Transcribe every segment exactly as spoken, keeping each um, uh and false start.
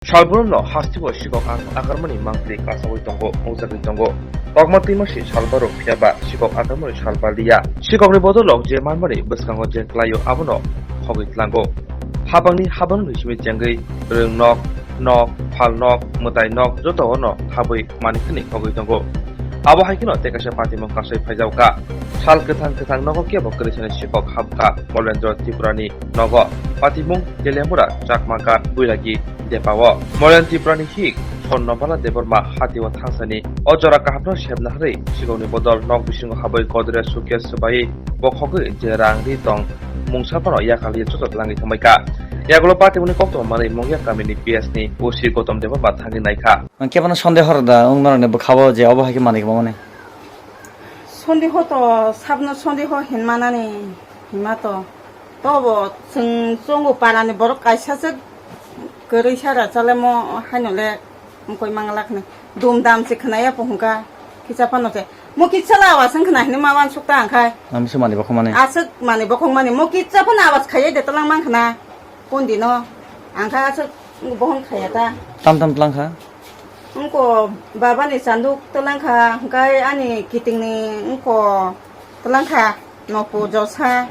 Salbrum no hasteo sikok ang agarmani mangpili kasawi tongo, nukjagwi tongo. Kokma twima si salbaro phiyaba sikok agarmani salbaliya. Sikokni bodolok je manmani bwskango je klaio abono khogwi tlango. Habangni habangni simi chengwi rwng nok, nok, phal nok, mwtai nok joto ono thabwi manikhani khogwi tongo. Abo hai kheno tei kaisa patimung kasai phaijaukha. Sal kwthang kwthang nogo kebo kwrwisani sikok habkha Molendra Tripurani nogo. Patimung Teliamura Chakma Ghat Builagi Depao. Molen Tripurani hik Sonnobala Debbarma hatio thangsani o jora kahamno sebna harwi sikokni bodol nok bisingo habwi Godrej suitcase swbai bokhogwi je rang ri tong mungsa phano yakaliya joto twlangwi thangbaikha. Yagulo patimungni koktwma manwi Mungya kamini P S ni O C Gautam Debbarma thangwi naikha. Ang kebono sondeho rwda wng norokni bwkhao je obo hai khe manwi kwbangmani. Sondeho to sabno sondeho hinmanani hinma to. Tobo chwng chongo parani borok kaisa se kwrwi sara chalemo haino le wngkoi manglak ni. Dum dam se khwnaya po hwnka kisa phano se. Mo kisa la awas wng khna hinwi ma wansuk ta ang khai. Ang se manwi bokhok mani. Aswk manwi bokhok mani. Mo kisa phano awas khaiya de tolang mang khna. Pondino, ang kha aswk bohong khaya ta. Tam tam tlang kha? Wngko babani chanduk tlang kha, hwnkhe ani kitingni wngko tlang kha, nopo josa.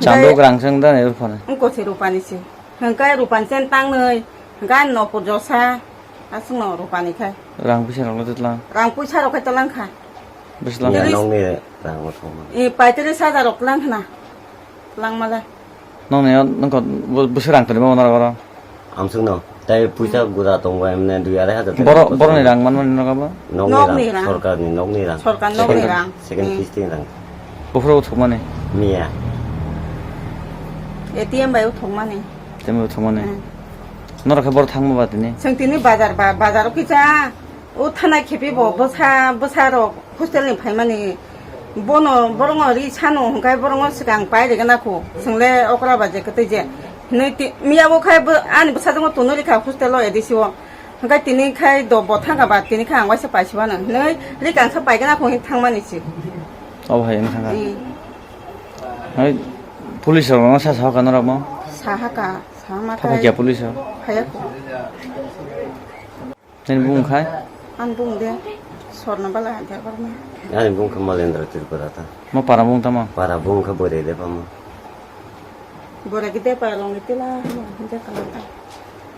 Chanduk rang chwng da nai phone. Wngko se rupani se. Hwnkhe rupani chen tangnwi, hwnkhe ani nopo josa, aswkno rupani khai. Rang puisa rok tlang? Rang puisa rok khai tlang kha. Bwswk tlang kha? Nokni rang thwngmani. E, paitris hajar rok tlang khna. Langmale. Nokni o nokho bo-, bwswk rang tonwi mano norok oro? Amsukno. Tai puisa gura tongo emne dui arai hajar. Borok, borokni rang manmani nogo bo? Nokni rang, sorkarni nokni rang. Sorkar nokni rang. Second, second kisti ni rang. Buphuru uthukmani? Miya. A T M bai uthukmani. A T M bai uthukmani? Hmm. Norok khe boro thangma ba tini? Chwng tini bazar ba, bazar o kisa. O thana khibi bo bwsa, bwsa rok hostel ni phaimani bono borok no ri sano hwnkhe borok no swkang pai rwgwna kho. Chwng le okra ba je kwtwi je hinwi ti-, miya bo khai bo ani bwsajwk no tonwi rikha hostel o A D C o. Hwnkhe tini khai do bo thangkha ba tini khai ang waisa paisibano hinwi rikang sa paigwna kho hinwi thangmani se. Obo hai wng thangkha. Hmm. Hai police rok no sa sa kha norok mo? Sa ha ka, sa ma. Tha phai khe police rok? Phaiya kho. Nini bung khai? Ani bung de Swarna Bala Debbarma. Ani bung khe Malendra Tripura ta. Mo para bung tamo? Para bung khe Borai Debbarma. Borai khe Debbarma longi tila, de kala ta.